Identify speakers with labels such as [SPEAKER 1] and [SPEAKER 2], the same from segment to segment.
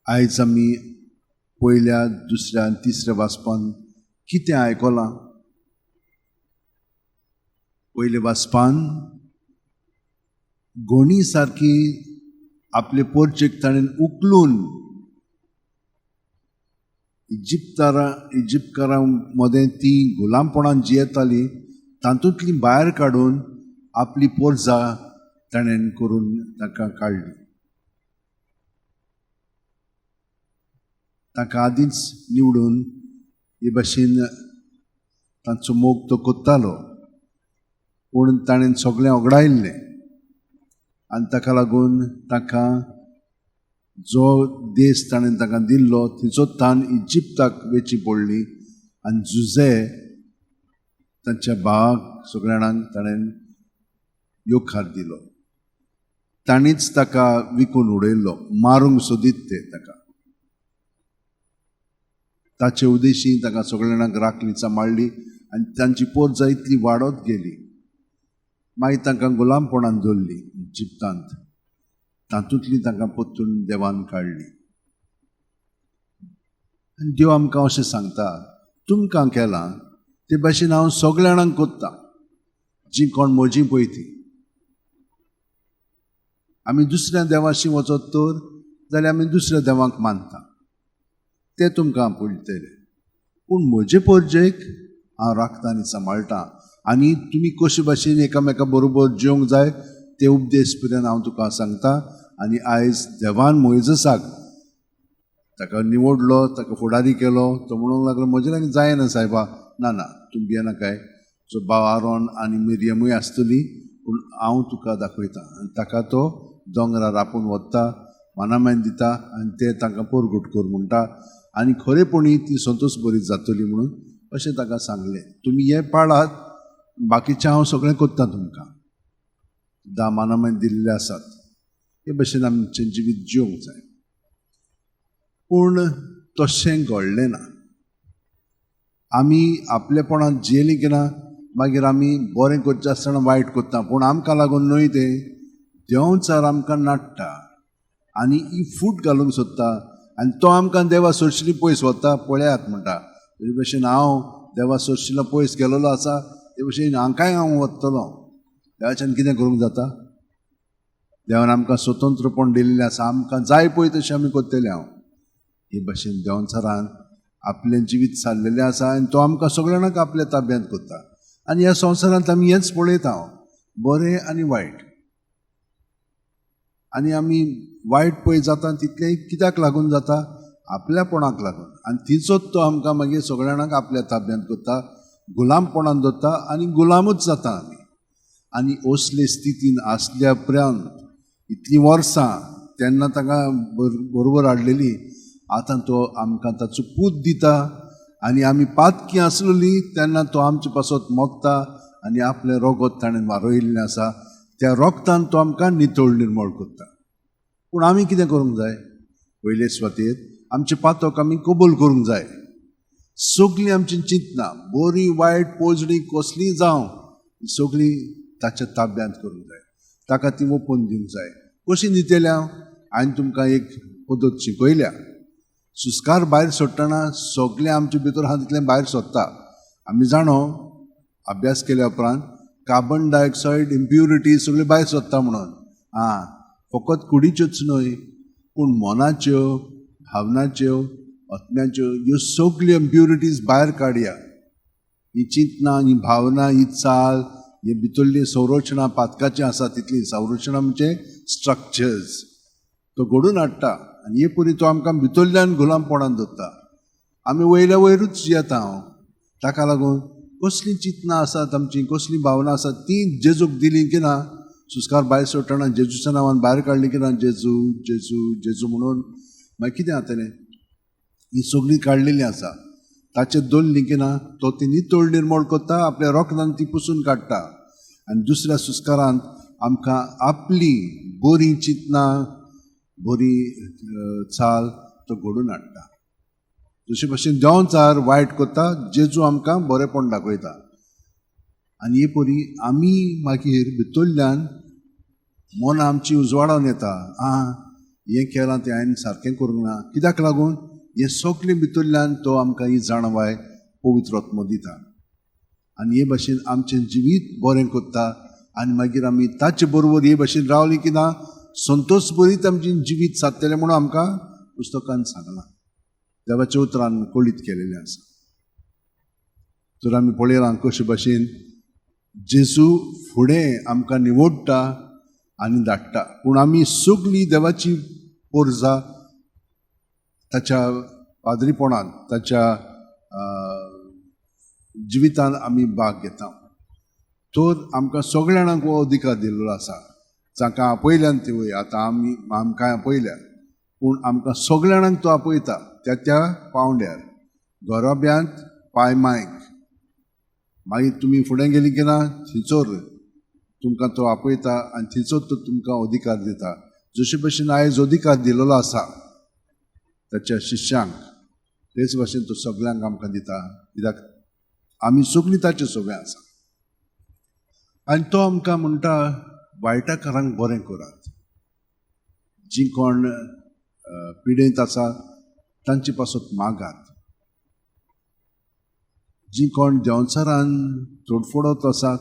[SPEAKER 1] आयज आमी पयल्या, दुसऱ्या आनी तिसऱ्या वाचपान कितें आयकलां? पयल्या वाचपान गोणी सारकी आपले पोरचेक ताणें उखलून इजिप्तकारां मदें ती गुलामपणान जियेताली तातूंतली भायर काडून आपली पोरजा ताणें करून तांकां काडली. तांकां आदींच निवडून हे भाशेन तांचो मोग तो कोत्तालो, पूण ताणें सगळें ओगडायल्लें आनी ताका लागून तांकां जो देश ताणें तांकां दिल्लो तिचो तान इजिप्ताक वेची पडली आनी जुजे तांच्या भावाक सगळ्या जाणांक ताणें योखार दिलो. ताणीच ताका विकून उडयल्लो, मारूंक सोदीत ते ताका. ताचे उद्देशी ताका सगळ्या जाणांक राखली सांबाळ्ळी आनी तांची पोरजा इतली वाडत गेली. मागीर तांकां गुलामपणान दवरली इजिप्तांत, तातूंतली तांकां परतून देवान काडली. आनी देव आमकां अशें सांगता, तुमकां केलां ते भाशेन हांव सगळ्या जाणांक कोत्तां जीं कोण म्हजीं पळय तीं. आमी दुसऱ्या देवाशी वचत तर जाल्यार आमी दुसऱ्या देवांक मानता, ते तुमकां पळयतले, पूण म्हजे पोरजेक हांव राखता आनी सांबाळटा. आनी तुमी कशे भाशेन एकामेका बरोबर जेवंक जाय ते उपदेश पर्यंत हांव तुका सांगता. आनी आयज देवान मोयजसाक ताका निवडलो, ताका फुडारी केलो. तो म्हणूंक लागलो म्हजे लागीं जायना सायबा, ना ना तूं भियेनाकाय, जो भाव आरोन आनी मिरयमूय आसतली, पूण हांव तुका दाखयता. आनी ताका तो दोंगरार आपोवन वता, मानामायन दिता आनी ते तांकां पोरगुट कर म्हणटा आनी खरेपणी ती संतोश बरी जातली म्हणून अशें ताका सांगलें. तुमी हें पाळात, बाकीचें हांव सगळें करता तुमकां. 10 मानामायन दिल्ले आसात. हे भशेन आमचें जिवीत जिवंक जाय. पूण तशें घडलें ना. आमी आपलेपणान जियेलीं की ना मागीर आमी बरें करचें आसतना वायट करता, पूण आमकां लागून न्हय तें, देंवचार आमकां नाडटा आनी ही फूट घालूंक सोदता आनी तो आमकां देवा सोरशिली पयस वता. पळयात म्हणटा, ते भशेन हांव देवा सोरशिलो पयस गेलेलो आसा, ते भशेन हांकांय हांव वतलो. देवाच्यान कितें करूंक जाता? देवान आमकां स्वतंत्रपण दिल्लें आसा, आमकां जाय पळय तशें आमी करतले. हांव हे भशेन देंवचारान आपलें जिवीत सारलेलें आसा आनी तो आमकां सगळ्या जाणांक आपल्या ताब्यांत करता. आनी ह्या संवसारांत आमी हेंच पळयता, बरें आनी वायट. आनी आमी वायट पळय जाता तितलें कित्याक लागून जाता? आपल्यापणाक लागून. आनी तिचोच तो आमकां मागीर सगळ्या जाणांक आपल्या ताब्यांत करता, गुलामपणान दवरता आनी गुलामूच जाता आमी. आनी असले स्थितीन आसल्या उपरांत इतलीं वर्सां तेन्ना ताका बरोबर हाडलेली, आतां तो आमकां ताचो पूत दिता आनी आमी पातकी आसलेली तेन्ना तो आमचे पासत मोगता आनी आपलें रोगत ताणें वारयल्लें आसा, त्या रोगतान तो आमकां नितळ निर्मळ करता. पूण आमी कितें करूंक जाय? पयले सुवातेर आमचे पातक आमी कबूल करूंक जाय. सगळीं आमची चिंतनां बरी वायट पोजडी कसलीं जावं सगळीं ताच्या ताब्यांत करूंक जाय, ताका ती ओपून दिवंक जाय. कशी दितले? हांव हांवें तुमकां एक पद्दत शिकयल्या. सुस्कार भायर सोडटना सगळें आमचे भितर आहा तितलें भायर सोदता. आमी जाणो अभ्यास केल्या उपरांत कार्बन डायऑक्सायड इम्प्युरिटी सगळें भायर सोदता म्हणून. आं, फकत कुडीच्योच न्हय पूण मनाच्यो, भावनाच्यो, आत्म्याच्यो ह्यो सगळ्यो इम्प्युरिटीज भायर काडया. ही चिंतनां, ही भावना, ही चाल, ही भितरली संरचना पातकाची आसा तितली संरचना म्हणजे स्ट्रक्चर्स तो घडून हाडटा आनी हे परी तो आमकां भितरल्यान गुलामपणान दवरता. आमी वयल्या वयरूच जियेता. हांव ताका लागून कसलीं चिंतनां आसात आमचीं, कसलीं भावनां आसात ती जेजूक दिली की ना, सुस्कार भायर सोडटना जेजूच्या नांवान भायर काडली की ना, जेजू जेजू जेजू म्हणून मागीर कितें जातलें? ही सगळीं काडलेलीं आसा, ताचे दवरली की ना तो ती नितळ निर्मळ करता, आपल्या रोखदान ती पुसून काडटा. आनी दुसऱ्या सुस्कारांत आमकां आपली बरी चिंतनां, बरी चाल तो घडून हाडटा. जशे भशेन देंवचार वायट करता, जेजू आमकां बरेंपण दाखयता. आनी हे परी आमी मागीर भितरल्यान मनां आमची उजवाडावन येता. आं, हें केलां तें हांवें सारकें करूंक ना. कित्याक लागून हें सगळें भितरल्यान तो आमकां ही जाणवाय पवित्र आत्मो दिता आनी हे भाशेन आमचें जिवीत बरें करता. आनी मागीर आमी ताचे बरोबर हे भाशेन रावली की ना संतोश बरीत आमचें जिवीत सादतलें म्हणून आमकां पुस्तकान सांगलां, देवाच्या उतरान कळीत केलेलें आसा. तर आमी पळयलां कशे भाशेन जेजू फुडें आमकां निवडटा आनी धाडटा, पूण आमी सगळी देवाची पोरजा ताच्या पाद्रीपणांत, ताच्या जिवितान आमी भाग घेता. तर आमकां सगळ्या जाणांक हो अधिकार दिल्लो आसा, जांकां आपयल्यान ती आतां आमी आमकां आपयल्या, पूण आमकां सगळ्या जाणांक तो आपयता त्या त्या पावंड्यार, घराब्यांत पांय मायक. मागीर तुमी फुडें गेली की ना थंयसर तुमकां तो आपयता आनी थंयसर तो तुमकां अधिकार दिता. जशे भशेन आयज अधिकार दिलेलो आसा ताच्या शिष्यांक, तेच भाशेन तो सगळ्यांक आमकां दिता, कित्याक आमी सगळीं ताचे सगळें आसा. आनी तो आमकां म्हणटा वायटाकारांक बरें करात, जीं कोण पिडेंत आसा तांचे पासत मागात, जीं कोण देंवचारान तोडफोडत आसात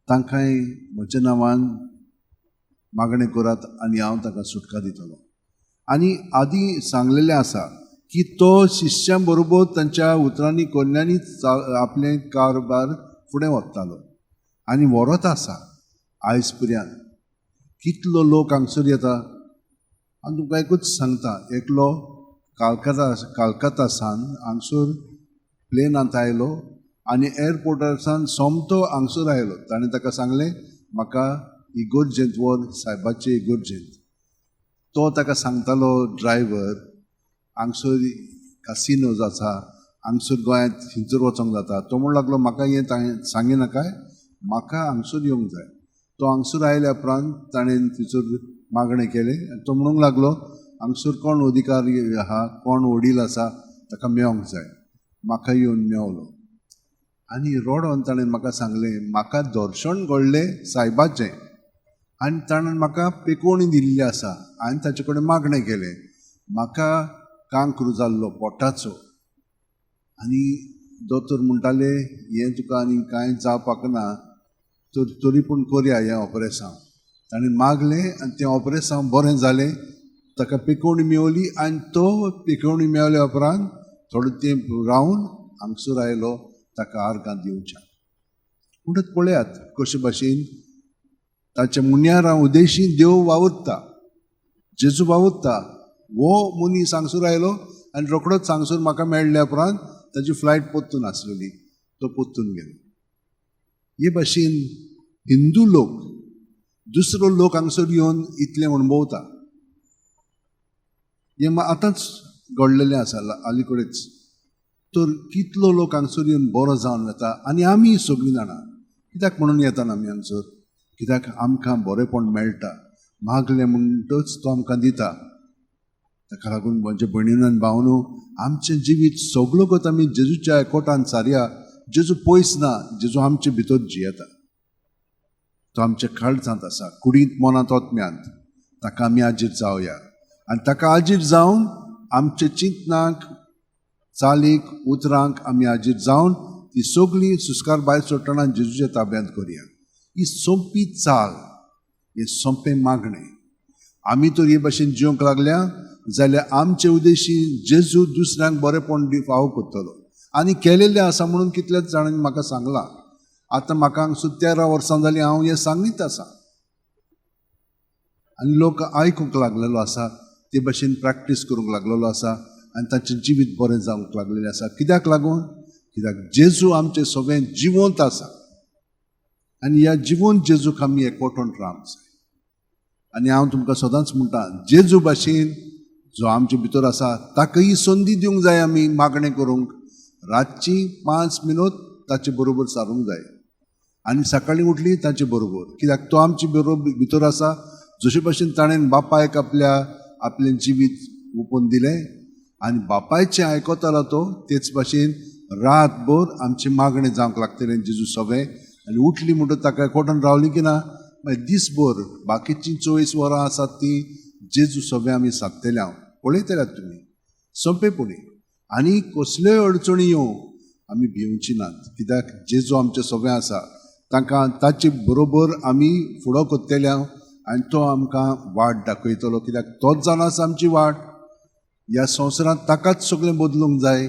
[SPEAKER 1] तांकांय म्हज्या नांवान मागणें करात आनी हांव ताका सुटका दितलो. आनी आदीं सांगलेलें आसा की तो शिष्यां बरोबर तांच्या उतरांनी कोन्यांनी आपलें कारभार फुडें व्हरतालो आनी व्हरत आसा आयज पर्यंत. कितलो लोक हांगसर येता आनी तुमकां एकूच सांगता, एकलो कालकाता सावन हांगसर प्लेनांत आयलो आनी एअरपोर्टार सावन सोमतो हांगसर आयलो. ताणें ताका सांगलें म्हाका इगोर्जेंत व्हर, सायबाचे इगोर्जेंत. तो ताका सांगतालो ड्रायव्हर हांगसर कासिनोज आसा, हांगसर गोंयांत थंयसर वचोंक जाता. तो म्हणूंक लागलो म्हाका हें सांगिनाकाय, म्हाका हांगसर येवंक जाय. तो हांगसर आयल्या उपरांत ताणें थंयसर मागणें केलें आनी तो म्हणूंक लागलो हांगसर कोण अधिकारी आहा, कोण वडील आसा ताका मेवंक जाय, म्हाका येवन मेवलो. आनी रडोन ताणें म्हाका सांगलें म्हाका दर्शन घडलें सायबाचें आनी ताणें म्हाका पेकोवणी दिल्ली आसा. आनी ताचे कडेन मागणें केलें, म्हाका कांक्र जाल्लो पोटाचो आनी दोतोर म्हणटाले हें तुका आनी कांय जावपाक ना, तर तरी पूण करया हें ऑपरेसांव. ताणें मागलें आनी तें ऑपरेसांव बरें जालें, ताका पेकोवणी मेवली आनी तो पेकोवणी मेवल्या उपरांत थोडो तेंप रावन हांगसर आयलो ताका आर्गां दिवच्या. म्हणटच पळयात कशे भाशेन ताच्या मुन्यारां उदेशी देव वावुरता, जेजू वावुरता. हो मनीस हांगसर आयलो आनी रोखडोच हांगसर म्हाका मेळ्ळ्या उपरांत ताजी फ्लायट परतून आसलेली, तो परतून गेलो. हे भाशेन हिंदू लोक दुसरो लोक हांगसर येवन इतलें अणभवता. हें आतांच घडलेलें आसा अलीकडेच. तर कितलो लोक हांगसर येवन बरो जावन वता आनी आमी सगळीं जाणां कित्याक म्हणून येता आमी हांगसर, कित्याक आमकां बरेंपण मेळटा, मागलें म्हणटच तो आमकां दिता. ताका लागून म्हजे भयणीन आनी भावनो आमचें जिवीत सगळो गत आमी जेजूच्या एकवटान सारया. जेजू पयस ना, जेजू आमचे भितर जियेता, तो आमच्या काळजांत आसा, कुडींत मनांत आत्म्यांत. ताका आमी आजीर जावया आनी ताका आजीर जावन आमच्या चिंतनाक, चालीक, उतरांक आमी आजीर जावन ती सगळी सुस्कार भायर सोडटना जेजूच्या ताब्यांत करया. ही सोंपी चाल, हें सोंपें मागणें. आमी तर हे भाशेन जिवंक लागल्या जाल्यार आमचे उद्देशी जेजू दुसऱ्यांक बरेंपण फावो करतलो. आनी केलेलें आसा म्हणून कितल्याच जाणांनी म्हाका सांगलां. आतां म्हाका हांगसर 13 वर्सां जालीं हांव हें सांगीत आसा आनी लोक आयकूंक लागलेलो आसा, ते भाशेन प्रॅक्टीस करूंक लागलेलो आसा आनी तांचें जिवीत बरें जावंक लागलेलें आसा. कित्याक लागून? कित्याक जेजू आमचें सगळें जिवंत आसा आनी ह्या जिवंत जेजूक आमी एकवटून रावंक जाय. आनी हांव तुमकां सदांच म्हणटा, जेजू भाशेन जो आमचे भितर आसा ताकाय संदी दिवंक जाय आमी मागणें करूंक. रातची 5 मिनट ताचे बरोबर सारूंक जाय आनी सकाळीं उठली ताचे बरोबर, कित्याक तो आमचे बरोबर भितर आसा. जशे भाशेन ताणें बापायक आपल्या आपलें जिवीत ओंपून दिलें आनी बापायचें आयकतालो तो, तेच भाशेन रातभर आमचें मागणें जावंक लागतलें जेजू सगळें. आनी उठली म्हणटच ताका एकवटान रावली की ना, मागीर दीसभर बाकीचीं 24 वरां आसात ती जेजू सगळें आमी सादतले. हांव पळयतल्यात तुमी सोंपेपणी. आनी कसल्योय अडचणी येवं आमी भिवची नात, कित्याक जेजू आमचे सगळें आसा. तांकां ताचे बरोबर आमी फुडो करतले आनी तो आमकां वाट दाखयतलो, कित्याक तोच जावन आसा आमची वाट. ह्या संवसारांत ताकाच सगळें बदलूंक जाय,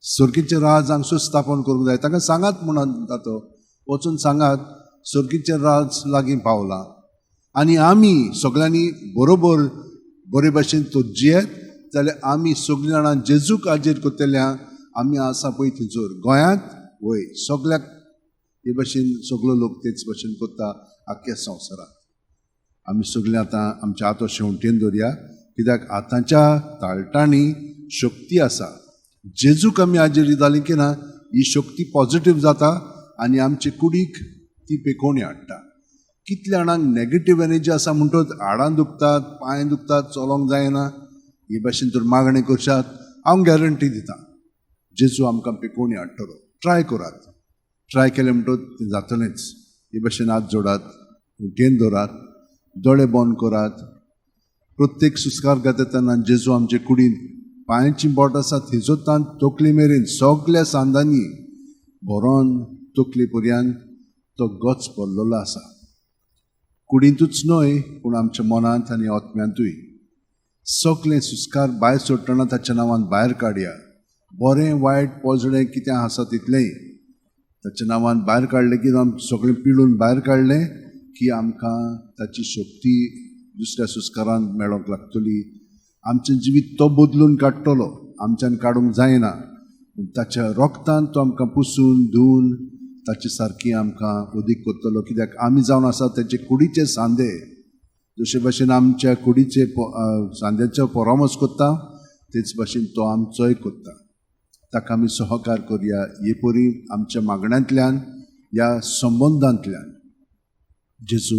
[SPEAKER 1] सर्गीचें राज हांगसर स्थापन करूंक जाय. तांकां सांगात म्हणून तो वचून सांगात सर्गीचें राज लागीं पावलां आनी आमी सगळ्यांनी बरोबर बरे भाशेन तो जियेत जाल्यार आमी सगळीं जाणां जेजूक हाजीर करतले. आमी आसा पळय थंयसर गोंयांत वय सगळ्याक हे भाशेन सगळो लोक तेच भाशेन करता आख्ख्या संवसारांत. आमी सगळीं आतां आमच्या हातो शेंवटेन दवरया, कित्याक आतांच्या ताळटांनी शक्ती आसा. जेजूक आमी हाजेर जाली की ना ही शक्ती पॉजिटीव जाता आनी आमचे कुडीक ती पेकोवणी हाडटा. कितल्या जाणांक नेगेटीव एनर्जी आसा म्हणटच हाडां दुखतात, पांय दुखतात, चलोंक जायना. हे भाशेन तर मागणें करशात, हांव गॅरंटी दितां जेजू आमकां पेकोवणी हाडटलो. ट्राय करात, ट्राय केलें म्हणटच तें जातलेंच. हे भाशेन हात जोडात, उटेन दवरात, दोळे बंद करात. प्रत्येक सुस्कार घेता तेन्ना जेजू आमचे कुडीन पांयाची बोट आसा थंयसर तान तकली मेरेन सगल्या सांदांनी भरोन तकली पर्यंत तो गच भरलेलो आसा. कुडींतूच न्हय पूण आमच्या मनांत आनी आत्म्यांतूय. सगलें सुस्कार भायर सोडटना ताच्या नांवान भायर काडया. बरें वायट पोजडें कितें आसा तितलेंय ताच्या नांवान भायर काडलें की आम सगळें पिळून भायर काडलें की आमकां ताची शक्ती दुसऱ्या सुस्कारान मेळोंक लागतली. आमचें जिवीत तो बदलून काडटलो, आमच्यान काडूंक जायना, पूण ताच्या रोगतान तो आमकां पुसून धुवन ताचे सारकी आमकां अदीक करतलो. कित्याक आमी जावन आसा ताचे कुडीचे सांदे. जशे भाशेन आमच्या कुडीचे सांद्याचो परामर्श करता तेच भाशेन तो आमचोय करता. ताका आमी सहकार करया हे परी आमच्या मागण्यांतल्यान, ह्या संबंदांतल्यान. जेजू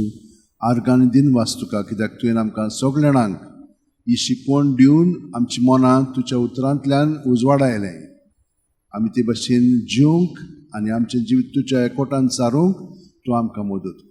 [SPEAKER 1] आर्गान दिन वास तुका, कित्याक तुवें आमकां सगल्या जाणांक ही शिकवण दिवन आमची मनां तुज्या उतरांतल्यान उजवाडायलें. आमी ते भाशेन जिवंक आनी आमचें जिवीत तुज्या एकवटान सारूंक तूं आमकां मदत कर.